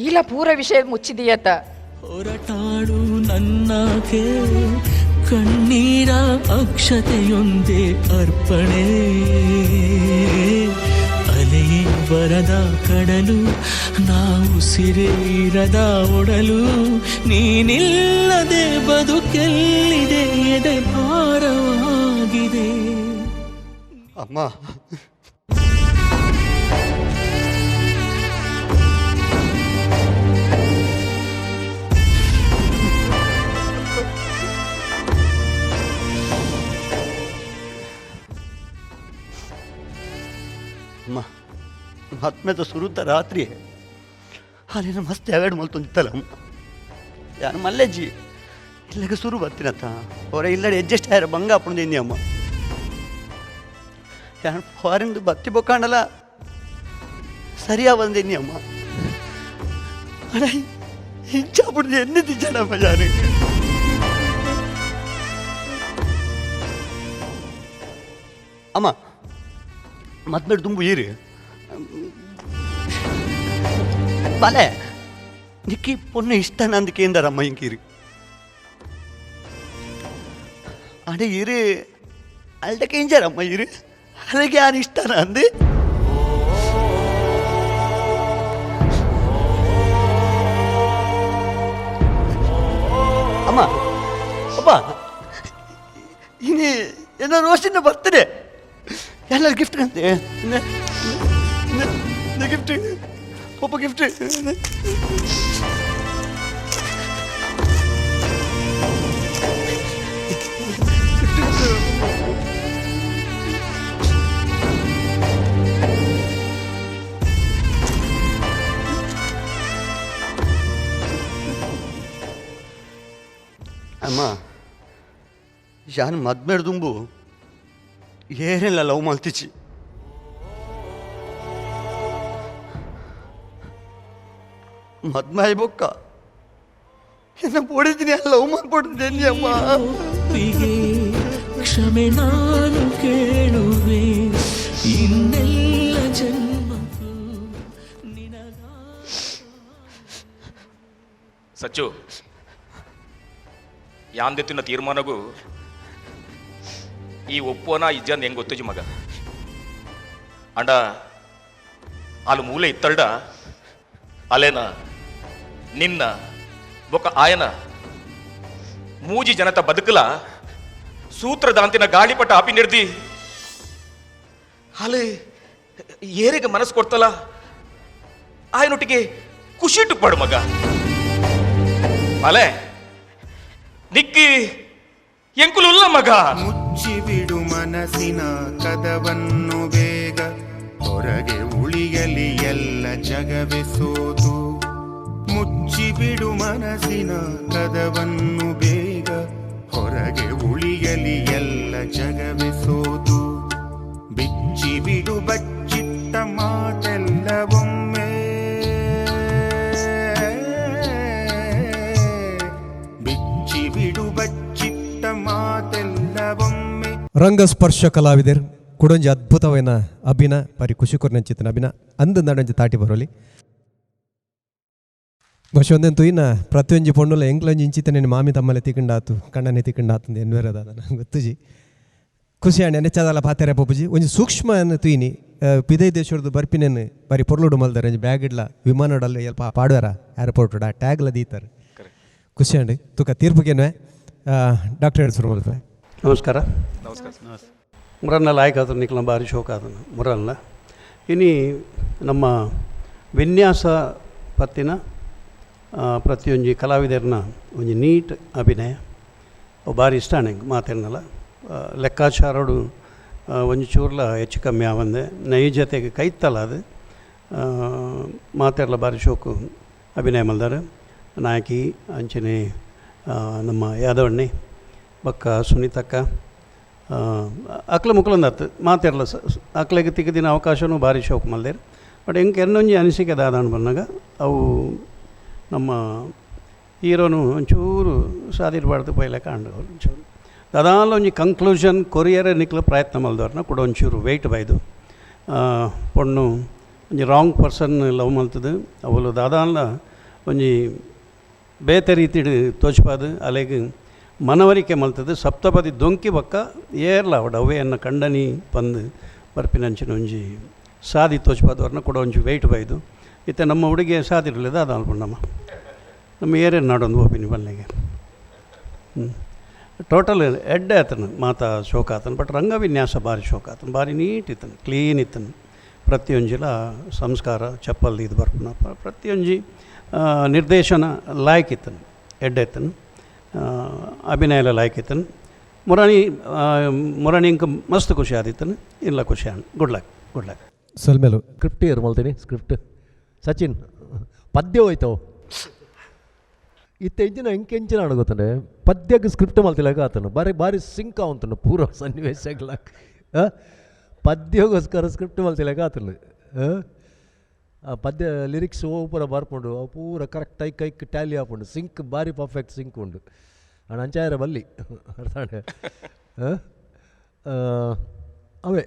ಈಲ ಪೂರ ವಿಷಯ ಮುಚ್ಚಿದೀಯತ್ತ. ಹೊರಟಾಡು ನನ್ನಕೆ ಕಣ್ಣೀರ ಅಕ್ಷತೆಯೊಂದೇ ಅರ್ಪಣೆ. ಅಲೆಯೇ ಬರದ ಕಡಲು, ನಾವು ಸಿರೆ ಇರದ ಒಡಲು, ನೀನಿಲ್ಲದೆ ಬದುಕೆಲ್ಲಿದೆ, ಎದೆ ಭಾರವಾಗಿದೆ. ಅಮ್ಮ, ಅಮ್ಮ, ಮತ್ಮೆದ ಸುರುತ ರಾತ್ರಿ ಅಲ್ಲೇನು ಮಸ್ತ್ ಯಾವ್ಯಾಡು ಮಲ್ತೊಂದಿತ್ತಲ್ಲ ಅಮ್ಮ. ಯಾರು ಮಲ್ಲೆಜ್ಜಿ ಇಲ್ಲಗ ಸುರು ಬರ್ತೀನತ್ತ ಹೊರ ಇಲ್ಲಡೆ ಅಡ್ಜಸ್ಟ್ ಆಯ್ರ ಬಂಗ ಅಪ್ಪಣದೇನಿ ಅಮ್ಮ. ಯಾರು ಫಾರಿನ್ದು ಬತ್ತಿ ಬೊಕ್ಕಾಂಡಲ್ಲ ಸರಿಯಾ ಬಂದೇನಿ ಅಮ್ಮ. ಅಡ ಇಂಚಾಪುಡ್ದು ಎನ್ನಿ ತಿಂಚಾನಮ್ಮ ಯಾರು. ಅಮ್ಮ, ಮತ್ಬೇಡ ತುಂಬು ಈರು ಬಲೆ ನಿಕ್ಕಿ ಪೊಣ್ಣು ಇಷ್ಟ ನಂದಕೇಂದರಮ್ಮ ಇಂಕೀರಿ. ಅಡೆ ಇರು ಅಲ್ಡಕ್ಕೆ ಇಂಜಾರಮ್ಮ ಇರು ಅದಕ್ಕೆ ಯಾರು ಇಷ್ಟನ ಅಂದು. ಅಮ್ಮ, ಅಪ್ಪ, ಇನಿ ಏನೋ ರೋಷಿನ ಬರ್ತದೆ ಎಲ್ಲರೂ ಗಿಫ್ಟ್ ಕಂತೆ ಗಿಫ್ಟ್ ಒಬ್ಬ ಗಿಫ್ಟ್. ಯಾನ್ ಮದ್ಮೇಡ್ ದುಂಬು ಏರೆಲ್ಲ ಲವ್ ಮಲ್ತಿಚ್ಚಿ. ಮದ್ಮಾಯಿ ಬೊಕ್ಕ ಎನ್ನ ಪೋಡಿದ್ದೀನಿ, ಲವ್ ಮಾಡ್ಬಿಟ್ಟಿದ್ದೇನೆ ಅಮ್ಮ. ಒಪ್ಪಿಗೆ ಕ್ಷಮೆ ನಾನು ಕೇಳುವೆ, ಇನ್ನೆಲ್ಲ ಜನ್ಮಕ್ಕೂ ನಿನಗ. ಸಚ್ಚು, ಯಾಂದೆತ್ತಿನ ತೀರ್ಮಾನಗೂ ಈ ಒಪ್ಪುವನ ಇಜ್ಜಂದ್ ಹೆಂಗ್ ಗೊತ್ತುಜಿ ಮಗ. ಅಂಡ ಅಲ್ಲಿ ಮೂಲೆ ಇತ್ತಲ್ಡ ಅಲೇನ ನಿನ್ನ ಬೊಕ್ಕ ಆಯನ ಮೂಜಿ ಜನತ ಬದುಕಲ ಸೂತ್ರದಾಂತಿನ ಗಾಳಿಪಟ ಆಪಿ ನಿರ್ದಿ ಅಲ್ಲಿ ಏರಿಗೆ ಮನಸ್ಸು ಕೊಡ್ತಲ್ಲ, ಆಯನೊಟ್ಟಿಗೆ ಖುಷಿಟು ಪಡು ಮಗ. ಅಲೆ ನಿಕ್ಕಿ ಎಂಕುಲುಲ್ಲ ಮಗ. ಮುಚ್ಚಿಬಿಡು ಮನಸ್ಸಿನ ಕದವನ್ನು ಬೇಗ, ಹೊರಗೆ ಉಳಿಯಲಿ ಎಲ್ಲ ಜಗವೇ ಸೋತು. ಮುಚ್ಚಿಬಿಡು ಮನಸ್ಸಿನ ಕದವನ್ನು ಬೇಗ, ಹೊರಗೆ ಉಳಿಯಲಿ ಎಲ್ಲ ಜಗವೇ ಸೋತು. ಬಿಚ್ಚಿಬಿಡು ಬಚ್ಚಿಟ್ಟ ಮಾತೆಲ್ಲ ಒಮ್ಮೆ, ಬಿಚ್ಚಿಬಿಡು ಬಚ್ಚಿಟ್ಟ ಮಾತೆಲ್ಲ ಒಮ್ಮೆ. ರಂಗಸ್ಪರ್ಶ ಕಲಾವಿದರ್ ಕುಡೊಂಜಿ ಅದ್ಭುತವೈನ ಅಭಿನ ಪರಿ ಖುಷಿ ಕೊರ್ನಂಚಿತ್ತಿನ ಅಭಿನ ಅಂದು ನಡೊಂಜಿ ತಾಟಿ ಬರೋಲಿ. ಬಹುಶಃ ಒಂದೆಂತು ಇನ್ನ ಪ್ರತಿಯೊಂಜಿ ಪೊಣ್ಣುಲ ಎಂಕ್ಲೊಂಜಿ ಇಂಚಿತ ನಿನ್ನ ಮಾಮಿ ತಮ್ಮಲೆ ತಿಕ್ಕಂಡಾತು ಕಣ್ಣನೆ ತಿಕ್ಕಂಡಾತು ಎನ್ವೇರದ ನಂಗೆ ಗೊತ್ತುಜಿ. ಖುಷಿ ಆಂಡ್ ನೆಚ್ಚದಲ್ಲ ಪಾತೆರೆ ಪೊಪ್ಪುಜಿ. ಒಂಜಿ ಸೂಕ್ಷ್ಮ ತೂಯಿನಿ ಪಿದೈ ದೇಶದ ಬರ್ಪಿನೆನ್ ಬರಿ ಪೊರ್ಲುಡು ಮಲ್ದಾರೆ. ಒಂಜಿ ಬ್ಯಾಗ್ ಇಡ್ಲ ವಿಮಾನಡಲ್ಲ ಎಲ್ಪ ಪಾಡುವಾರ ಏರ್ಪೋರ್ಟ್ ಟ್ಯಾಗ್ಲ ದೀತಾರೆ. ಖುಷಿ ಆಂಡ್ ತುಕ ತೀರ್ಪುಗೇನುವೆ ಡಾಕ್ಟರ್ ಶುರು ಮಲ್ಪೆ. ನಮಸ್ಕಾರ. ನಮಸ್ಕಾರ. ಮುರನ್ನ ಲಾಯಕ್ ಆತನು, ನಿಕ್ಲ ಭಾರಿ ಶೋಕ ಆತನು ಮುರನ್ನ. ಇನಿ ನಮ್ಮ ವಿನ್ಯಾಸ ಪತ್ತಿನ ಪ್ರತಿಯೊಂಜಿ ಕಲಾವಿದರ್ನ ಒಂಜಿ ನೀಟ್ ಅಭಿನಯ ಅವು ಭಾರಿ ಇಷ್ಟ ನಂಗೆ ಮಾತೇನಲ್ಲ. ಲೆಕ್ಕಾಚಾರಡು ಒಂಜಿ ಚೂರ್ಲ ಹೆಚ್ಚು ಕಮ್ಮಿ ಆವಂದೆ ನೈಜತೆಗೆ ಕೈತ್ತಲ್ಲ ಅದು. ಮಾತೆರ್ಲ ಭಾರಿ ಶೋಕು ಅಭಿನಯ ಮಲ್ದಾರ. ನಾಯಕಿ ಅಂಚನೆ ನಮ್ಮ ಯಾದವಣ್ಣಿ ಬಕ್ಕ ಸುನೀತಕ್ಕ ಅಕ್ಲ ಮುಕ್ಲೊಂದತ್ತು ಮಾತೆರ್ಲ ಅಕ್ಲೆಗ್ ತಿಕ್ಕದಿನ ಅವಕಾಶನೂ ಭಾರಿ ಶೋಕು ಮಲ್ದೇರ್. ಬಟ್ ಎಂಕ್ ಎನ್ನೊಂಜಿ ಅನಿಸಿಕೆ ದಾದಾಂಡ್ ಬನ್ನಗ ಅವು ನಮ್ಮ ಹೀರೋನು ಒಂಚೂರು ಸಾದಿರ್ಬಾರ್ದು ಪೈಲೆ ಕಾಂಡು ಒಂಚೂರು ದಾದಾಲ ಒಂಜಿ ಕಂಕ್ಲೂಷನ್ ಕೊರಿಯರೆ ನಿಕ್ಲ ಪ್ರಯತ್ನ ಮಲ್ದವ್ರನ್ನ ಕೂಡ ಒಂಚೂರು ವೆಯ್ಟ್ ಬೈದು. ಪೊಣ್ಣು ಒಂಜಿ ರಾಂಗ್ ಪರ್ಸನ್ ಲವ್ ಮಲ್ತದು, ಅವಳು ದಾದಾಲ ಒಂಜಿ ಬೇತೆ ರೀತಿಡ್ ತೋಚ್ಪಾದು ಅಲೆಗ್ ಮನವರಿಕೆ ಮಲ್ತದು. ಸಪ್ತಪದಿ ದೊಂಕಿ ಬೊಕ್ಕ ಏರ್ಲ ಅವಡು ಅವೇ ಎನ್ನ ಕಂಡನಿ ಪಂದ್ ಬರ್ಪಿನಂಚಿನ ಒಂಜಿ ಸಾದಿ ತೋಚ್ಪಾದವ್ರನ್ನ ಕೂಡ ಒಂಜಿ ವೆಯ್ಟ್ ಬೈದು. ಇತ್ತೆ ನಮ್ಮ ಹುಡುಗಿ ಸಾದಿರಲಿಲ್ಲ ದಾದ ಅನ್ಕೊಂಡಮ್ಮ ನಮ್ಮ ಏರಿಯಾ ನಾಡೊಂದು ಒಪಿನಿ ಬಲ್ಲೆಗೆ. ಟೋಟಲ್ ಎಡ್ಡೆ ಆತನು ಮಾತಾ ಶೋಕ ಆತನು. ಬಟ್ ರಂಗವಿನ್ಯಾಸ ಭಾರಿ ಶೋಕ ಆತನು, ಭಾರಿ ನೀಟ್ ಇತ್ತನು, ಕ್ಲೀನ್ ಇತ್ತನು. ಪ್ರತಿಯೊಂಜಿಲ ಸಂಸ್ಕಾರ ಚಪ್ಪಲ್ ಇದು ಬರ್ಪುನ ಪ್ರತಿಯೊಂಜಿ ನಿರ್ದೇಶನ ಲಾಯ್ಕ್ ಇತ್ತನು, ಎಡ್ಡೆ ಇತ್ತನು. ಅಭಿನಯ ಲಾಯ್ಕ್ ಇತ್ತನು. ಮುರಾಣಿ ಮುರಾಣಿ ಇಂಕ ಮಸ್ತ್ ಖುಷಿ ಆದಿತ್ತನು, ಇಲ್ಲ ಖುಷಿ ಆನ್. Good luck, good luck. ಸೊಲ್ಮೆಲು. Script ಏರ್ ಮಲ್ತೀನಿ ಸ್ಕ್ರಿಪ್ಟ್ ಸಚಿನ್ ಪದ್ಯ ಹೋಯ್ತವು ಇತ್ತೆ ಎಂಚಿನ ಎಂಕೆಂಚಿನ ಆಂಡ್ ಗೊತ್ತಂಡೆ ಪದ್ಯಕ್ಕೆ ಸ್ಕ್ರಿಪ್ಟ್ ಮಲ್ತಿಲಾಗ ಆತನು ಬಾರಿ ಬಾರಿ ಸಿಂಕ್ ಆವಂತನು ಪೂರ ಸನ್ನಿವೇಶಗಳ. ಪದ್ಯಗೋಸ್ಕರ ಸ್ಕ್ರಿಪ್ಟ್ ಮಲ್ತಿಲಾಗ ಆತನು. ಆ ಪದ್ಯ ಲಿರಿಕ್ಸ್ ಓ ಪೂರ ಬರ್ಪುಂಡು, ಅವು ಪೂರ ಕರೆಕ್ಟ್ ಐಕ್ ಐಕ್ ಟ್ಯಾಲಿ ಆಪುಂಡು, ಸಿಂಕ್ ಬಾರಿ ಪರ್ಫೆಕ್ಟ್ ಸಿಂಕ್ ಉಂಡು. ಅಣ್ಣ ಅಂಚಾಯರ ಬಲ್ಲಿ ಅರ್ಥ. ಅವೇ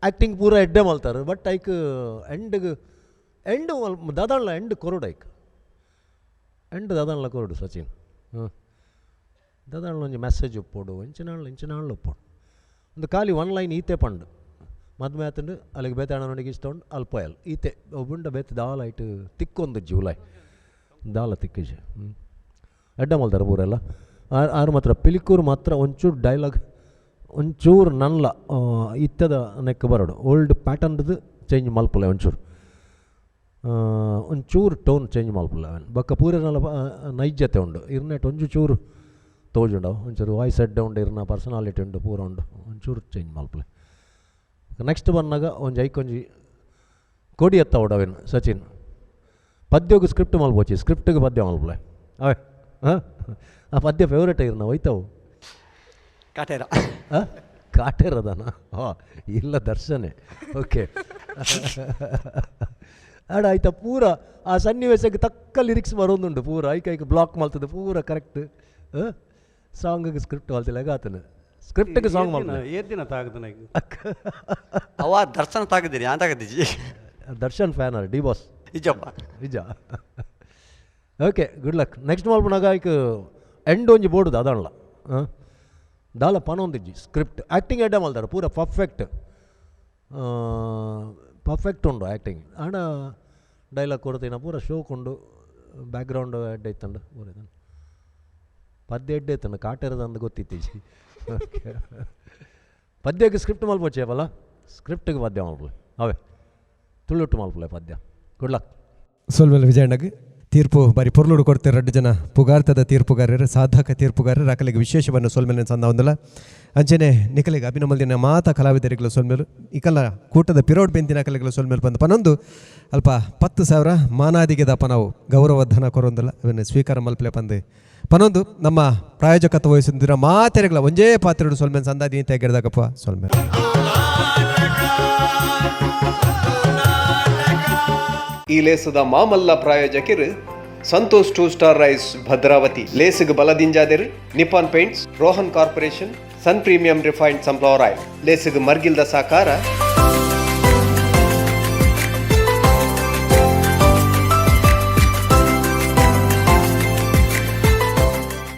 ಆ್ಯಕ್ಟಿಂಗ್ ಪೂರ ಎಡ್ಡೆ ಮಲ್ತಾರೆ. ಬಟ್ ಐಕ್ ಎಂಡ್ಗ್ ಎಂಡ್ ದಾದಾಣ್ಲ ಎಂಡ್ ಕೊರಡು ಐಕ್ ಎಂಡ್ ದಾದಾಣ್ಲ ಕೊರಡು ಸಚಿನ್. ಹಾಂ ದಾದಾಣ್ಲ ಒಂಜಿ ಮೆಸೇಜ್ ಉಪ್ಪೋಡು ಇಂಚಿನಾಳ್ಲ ಇಂಚಿನಾಳ್ಲ ಉಪ್ಪೋಡು ಒಂದು ಖಾಲಿ ಒನ್ ಲೈನ್ ಈತೆ ಪಂಡು ಮದ್ಮೆ ಆತಂಡು ಅಲ್ಲಿಗೆ ಬೇತೆ ಅಣ್ಣನಿಗೆ ಇಷ್ಟ ಉಂಡು ಅಲ್ಪ ಈತೆ ಒಬ್ಬುಂಡ ಬೇತೆ ದಾಲ ಐಟ್ ತಿಕ್ಕೊಂದು ಜೂಲೈ ದಾಲ ತಿಕ್ಕಿಜಿ. ಎಡ್ಡೆ ಮಲ್ತಾರೆ ಪೂರೆಲ್ಲ. ಆರು ಮಾತ್ರ ಪಿಲಿಕೂರು ಮಾತ್ರ ಒಂಚೂರು ಡೈಲಾಗ್ ಒಂಚೂರು ನನ್ಲ ಇತ್ತದ ನೆಕ್ ಬರೋಡು ಓಲ್ಡ್ ಪ್ಯಾಟರ್ನ್ದು ಚೇಂಜ್ ಮಲ್ಪುಲೆ ಒಂಚೂರು ಒಂಚೂರು ಟೋನ್ ಚೇಂಜ್ ಮಲ್ಪುಲೆ ಅವನ್ ಬೊಕ್ಕ ಪೂರನಲ ನೈಜತೆ ಉಂಡು ಇರ್ನೆಟ್ ಒಂಜು ಚೂರು ತೋಜುಂಡವು ಒಂಚೂರು ವಾಯ್ಸ್ ಎಡ್ಡೆ ಉಂಡು ಇರ್ನ ಪರ್ಸನಾಲಿಟಿ ಉಂಡು ಪೂರ ಉಂಡು ಒಂಚೂರು ಚೇಂಜ್ ಮಲ್ಪುಲೆ. ನೆಕ್ಸ್ಟ್ ಬನ್ನಾಗ ಒಂಜಿ ಐಕೊಂಜಿ ಕೊಡಿ ಎತ್ತ ಅವೇನು ಸಚಿನ್ ಪದ್ಯಗ್ ಸ್ಕ್ರಿಪ್ಟ್ ಮಲ್ಪೋಚಿ ಸ್ಕ್ರಿಪ್ಟಿಗೆ ಪದ್ಯ ಮಲ್ಪುಲೆ ಅವೇ. ಹಾಂ ಆ ಪದ್ಯ ಫೇವ್ರೇಟ್ ಇರ್ನ ಹೋಯ್ತವು. ಕಾಟೇರ. ಕಾಟೇರದನ? ಹಾಂ, ಇಲ್ಲ ದರ್ಶನೆ. ಓಕೆ, ಆಡ ಆಯ್ತಾ ಪೂರ ಆ ಸನ್ನಿವೇಶಕ್ಕೆ ತಕ್ಕ ಲಿರಿಕ್ಸ್ ಬರೋದುಂಡು ಪೂರ. ಐಕ್ ಐಕ್ ಬ್ಲಾಕ್ ಮಾಡ್ತದೆ ಪೂರ ಕರೆಕ್ಟ್. ಸಾಂಗಿಗೆ ಸ್ಕ್ರಿಪ್ಟ್ ಮಲ್ತಿಲ್ಲ ಆತನ ಸ್ಕ್ರಿಪ್ಟ್ಗೆ ಸಾಂಗ್ ಮಾಡ್ತಾನೆ. ಏತ್ ದಿನ ತಾಗದನ? ಅವ ದರ್ಶನ ತಾಗದಿರಿ, ಯಾನ್ ತಾಗದಿಜಿ. Darshan fan D boss. ನಿಜಪ್ಪ. ನಿಜ. Okay, good luck. ನೆಕ್ಸ್ಟ್ ಮಲ್ಪುನಾಗ ಐಕ್ ಎಂಡ್ ಒಂಜಿ ಬೋರ್ಡು ಅದಾಣಲ್ಲ ಹಾಂ ದಾಲ ಪನೊಂದಿಜ್ಜಿ. ಸ್ಕ್ರಿಪ್ಟ್ ಆ್ಯಕ್ಟಿಂಗ್ ಎಡ್ಡೆ ಮಲ್ದಾರ ಪೂರ ಪರ್ಫೆಕ್ಟ್ ಪರ್ಫೆಕ್ಟ್ ಉಂಡು ಆ್ಯಕ್ಟಿಂಗ್. ಆಂಡ ಡೈಲಾಗ್ ಕೊಡ್ತೀನ ಪೂರ ಶೋಕ್ ಉಂಡು, ಬ್ಯಾಕ್ಗ್ರೌಂಡ್ ಎಡ್ಡೆ ಇತ್ತಂಡು ಪೂರ. ಇದನ್ನು ಪದ್ಯ ಎಡ್ಡೆ ಇತ್ತಂಡು, ಕಾಟೇರದಂದು ಗೊತ್ತಿತ್ತೀಜಿ. ಓಕೆ, ಪದ್ಯಕ್ಕೆ ಸ್ಕ್ರಿಪ್ಟ್ ಮಲ್ಪೊಚ್ಚೇಪಲ್ಲ, ಸ್ಕ್ರಿಪ್ಟಿಗೆ ಪದ್ಯ ಮಲ್ಪುಲೆ, ಅವೇ ತುಳುಟು ಮಲ್ಪುಲೆ ಪದ್ಯ. Good luck. ಸೊಲ್ಮೆಲ್ ವಿಜಯಣ್ಣಗ್. ತೀರ್ಪು ಬಾರಿ ಪೊರ್ಲುಡು ಕೊಡ್ತಾರೆ. ರಡ್ಡು ಜನ ಪುಗಾರ್ತದ ತೀರ್ಪುಗಾರರು, ಸಾಧಕ ತೀರ್ಪುಗಾರರು. ಅಕಲಿಗೆ ವಿಶೇಷವನ್ನು ಸೊಲ್ಮೆಲೆ ಸಂದ ಒಂದಲ್ಲ. ಅಂಚನೆ ನಿಕಲಿಗೆ ಅಭಿನಮಲ್ದಿನ ಮಾತ ಕಲಾವಿದರಿಗಳ ಸೊಲ್ಮೇಲು, ಇಕಲ್ಲ ಕೂಟದ ಪಿರೋಡ್ ಬೆಂದಿನ ಕಲೆಗಳ ಸೊಲ್ಮೇಲು ಬಂದು ಪನೊಂದು ಅಲ್ಪ 10,000 ಮಾನಾದಿಗೆ ದಪ್ಪ ನಾವು ಗೌರವಧನ ಕೊರೊಂದಲ್ಲ, ಅವನ್ನು ಸ್ವೀಕಾರ ಮಲ್ಪಲೆ ಪಂದು ಪನೊಂದು ನಮ್ಮ ಪ್ರಾಯೋಜಕತ್ವ ವಹಿಸಿದ್ರ ಮಾತೆರೆಗಳ ಒಂಜೇ ಪಾತ್ರೆಡು ಸೊಲ್ಮೇಲೆ ಸಂದಾದಿ ತೆಗೆದಾಗಪ್ಪ ಸೊಲ್ಮೇಲೆ. ಈ ಲೇಸದ ಮಾಮಲ್ಲ ಪ್ರಾಯೋಜಕರು Santosh two star rice Bhadravathi. ಲೇಸಿಗೆ ಬಲದಿಂಜಾದೆರು Nippon Paints, Rohan Corporation, Sun Premium Refined Sunflower Oil. ಲೇಸಿಗೆ ಮರ್ಗಿಲ್ದ ಸಾಕಾರ.